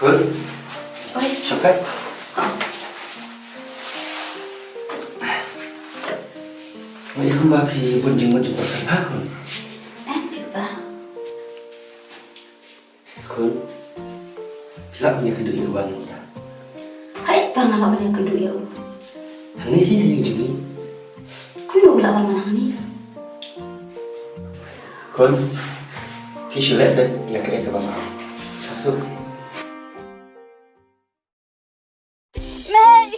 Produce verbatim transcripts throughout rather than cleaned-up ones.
Khun. Oi. Shongkai. Ha. Nga ïohi kumba phi bun jingmut jingpyrkhat ha, Khun. Eh, phi pa. Khun, phi lah ban ïakynduh ïa u Wan mynta? Haei pa nga lah ban ïakynduh ïa u? Hangne hi ha ïing jong ngi. Kumno u lah ban wan hangne? Khun, phi shu leh beit ïa kaei kaba nga sa suk. Mei!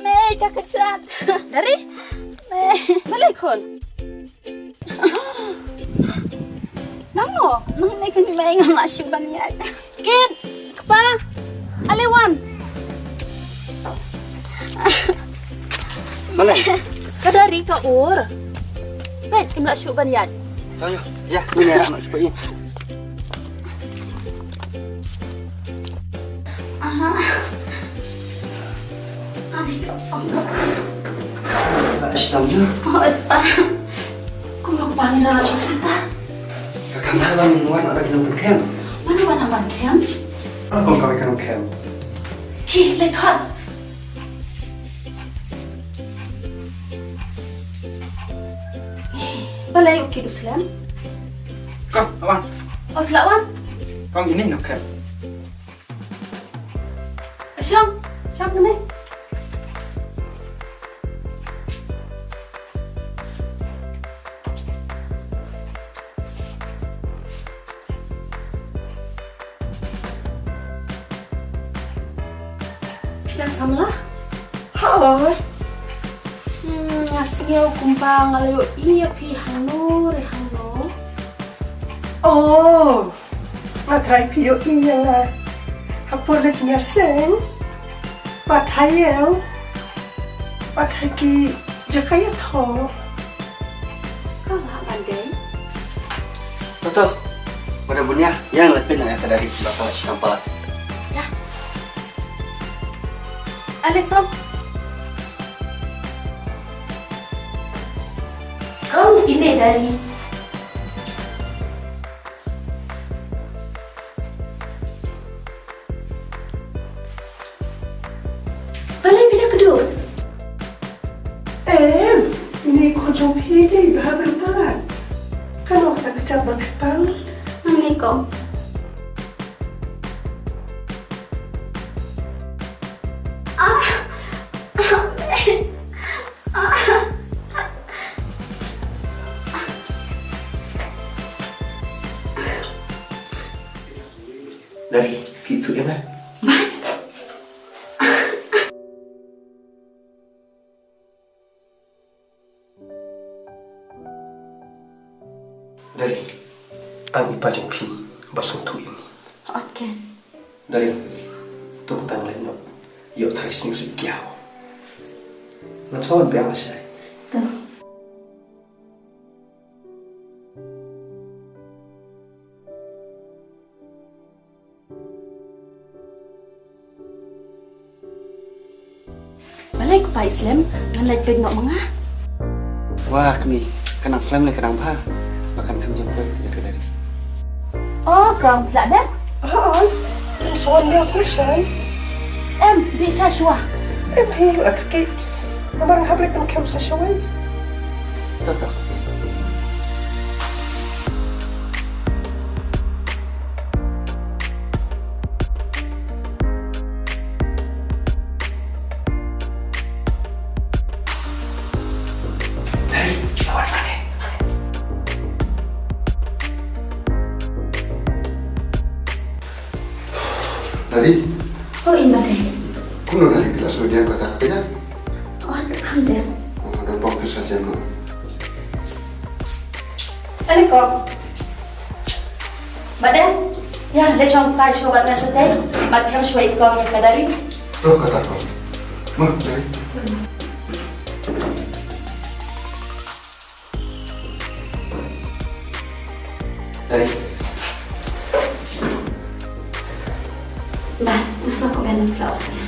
Mei, ka kjat. Dari? Mei. Balei khun? Nangno? Nangne kane mei, ngam lah shuh ban ïaid. Kit, kpa. Ale wan. Balei? Ka Dari ka ur. Peit, kim lah shuh ban ïaid. To ïa, ïa, ngin ïa noh shuh ïa. Ah. Ani ka pang. Ba stam ïa. Oh, ah. Kumno pang ïa la hospital. Ka kandar ban wan ada kena berkem. Mana mana ban kem? Mana kong kawai kena kem? Ki, lekhat. Balei u kit u slem? Kong, lawan. Oh, lawan. Kong ini no kem. Shong, shong kane. Phi dang samla? Hooid. Hmm, nga sngew kumba nga la ïohi ïa phi hangno re hangno. Oh, nga tharai phi ïohi ïa nga ha por la jingïaseng. Bad ha ïew. Bad ha ki jaka ïathoh. Ka lah ban dei. To to. Pada bunia, ïa nga leit peit noh ïa ka Dari ba ka la shah kam palat. Ïa. Ale to. Kong ine Dari. Balei phi da kdor? Em, ine i khun jong phi dei bha bha palat. Kano kata ka jait ba phi pang? Nangne kong. Ah! Ah! Dari, phi tu ya, Bang? Dari, tang i pa jong phi ba sngewthuh ïa ngi. Hooid Ken. Dari, to tang leit noh. Ïoh tharai sngewsih kiaw. Ngam sa wan biang lashai. To. Balei ko pa slem, ngan leit peit noh ma nga. Wah, kmie, ka nang slem ne ka nang bha. Ba kan kham jam poi ka jaka Dari. Oh, kong, phi lah dep? Oh, oh. Sa wan biang sa shai. Em, dih cha shuwa. Em, hi, ak ki. Namar nga hap leit pynkham sa shawei. To, to. Dari. Oh, ïa ma dei. Kumno Dari, phi la sngewdiang kata ka kjat? Oh, ka kham diang. Oh, don bok phi sa diang noh. Kali ko. Bad ïa, leit shong kai shuwa bad nga shatei, bad kham shuwa ïa kong ïa ka Dari. To kata ko. Ma, Dari. Dari. Ba, nga sa kumne flower ïa.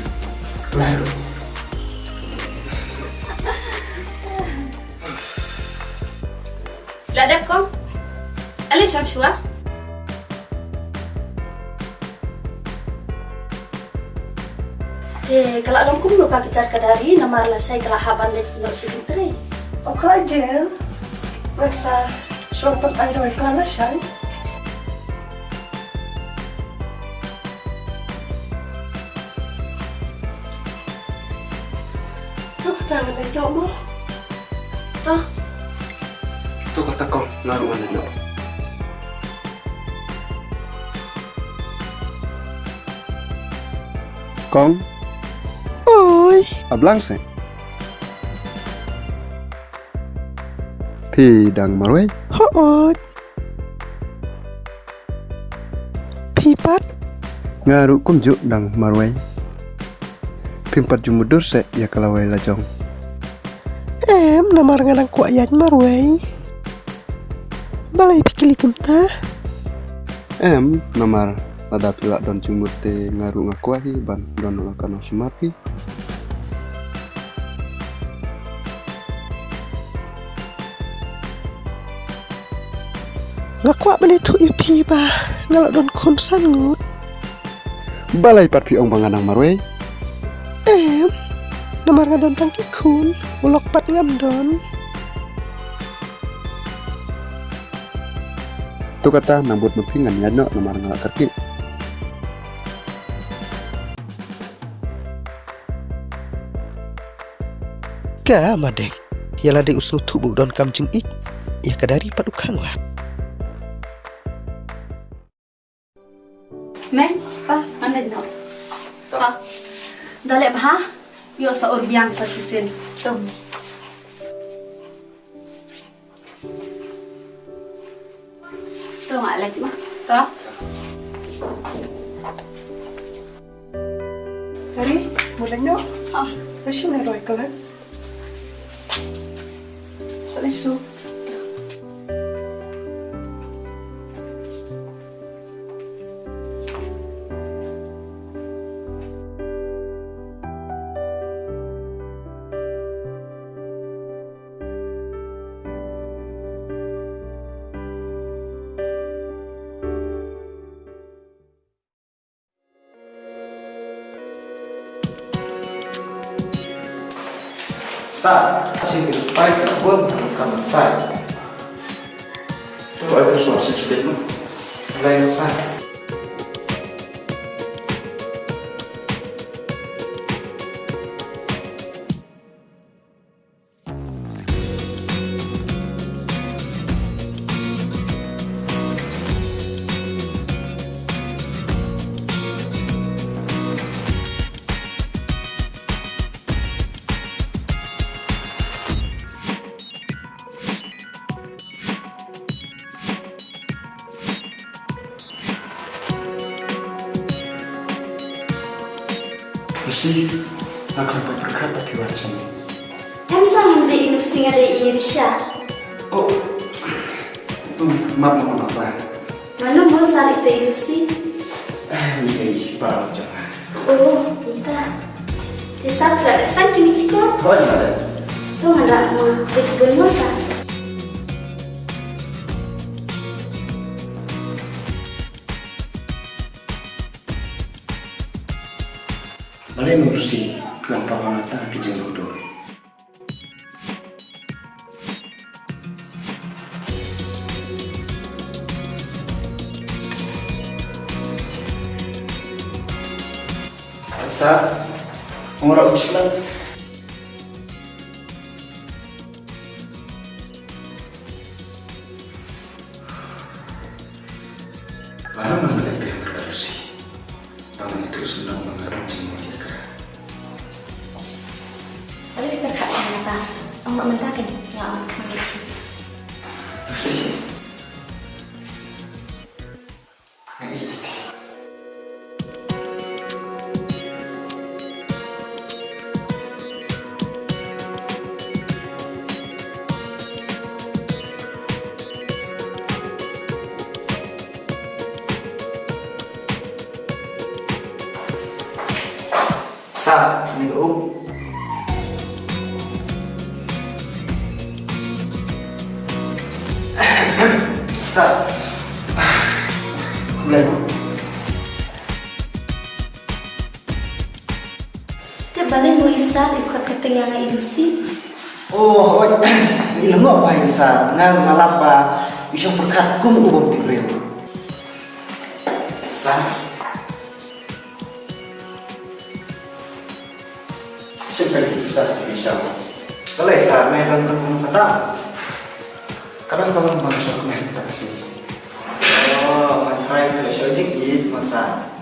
Ba. La dep ko? Ale shong shuwa. Te ka la long kumno ka kjat ka dari namar lashai ka la hap ban leit noh sha jingtrei? Oh, ka la jem. Ngan sa shu wan pyndait dawai, ka la lashai. To kata ngan leit noh mo. To. To kata kong, nga ruh ngan leit noh. Kong. Oi. Ablang se. Phi dang marwei? Hooid. Phi pat? Nga ruh kumjuh dang marwei. Phim pat ju mutdur se ïa ka lawei lajong? Em, namar nga dang kwah ïaid marwei. Balei phi kylli kumta? Em, namar lada phi lah don jingmut te nga ruh nga kwah hi ban don la ka nongsumar phi. Nga kwah ban ïathuh ïa phi ba nga la don khun san ngut. Balei pat phi ong ba nga dang marwei? Em, namar nga don tang ki khun, u lok pat ngam don. To kata nang bud ma phi, ngan ïaid noh namar nga la kyrkieh. Ka madeng, ïa lade u sngewthuh ba u donkam jingïeit ïa ka dari pat u khanglad. Mei, pa, ngan leit noh. Pa, da leh bha, ïoh sa ur biang sa shisien. To, mei. To nga leit ma. To. Ari, mut leit noh. Ha. Ka shim na roi ka leit. Sa leit su. Sa, shin pai ka bun kam sai. Tu ai tu so shin sbit no. Lai no sa. Lucy, nga khlem pat pyrkhat ba phi wan sha ngi. Em sa, ngam dei i Lucy, nga dei i Risha. Oh. Map mo, map mo. Mano mo sa ita i Lucy? Eh, ita i para jong nga. Oh, ita. Te sa phi la dep san kine ki kor? Hooid, nga la dep. To nga la mo, ko sbun mo sa. Balei mo Lucy, phi wan paw ha nga tang ki jingduk duk. Sa, ong rau Islam. Lada ma nga leh biang bad ka Lucy, ba ngan ïathuh sngewbha ba nga don jingmut ïa ka. Lada phi pyrkhat sa mynta, ong noh mynta keiñ, nga ong kham ïa phi. Lucy. Nga ïeit ïa phi. Sa, ni ka um. Sa. Khublei. Oi sir, i khot kyrteng ïa nga i Lucy. Oh, oi. I lyngngoh bha i sir. Nga nga lap ba i shong pyrkhat kum u bym tip briew. Sir. Shin pynti sir, shin pynti sir. Balei sir, me don kan pynta. Kadang kadang bang shok me ta si. Oh, man try me shok jik it masa.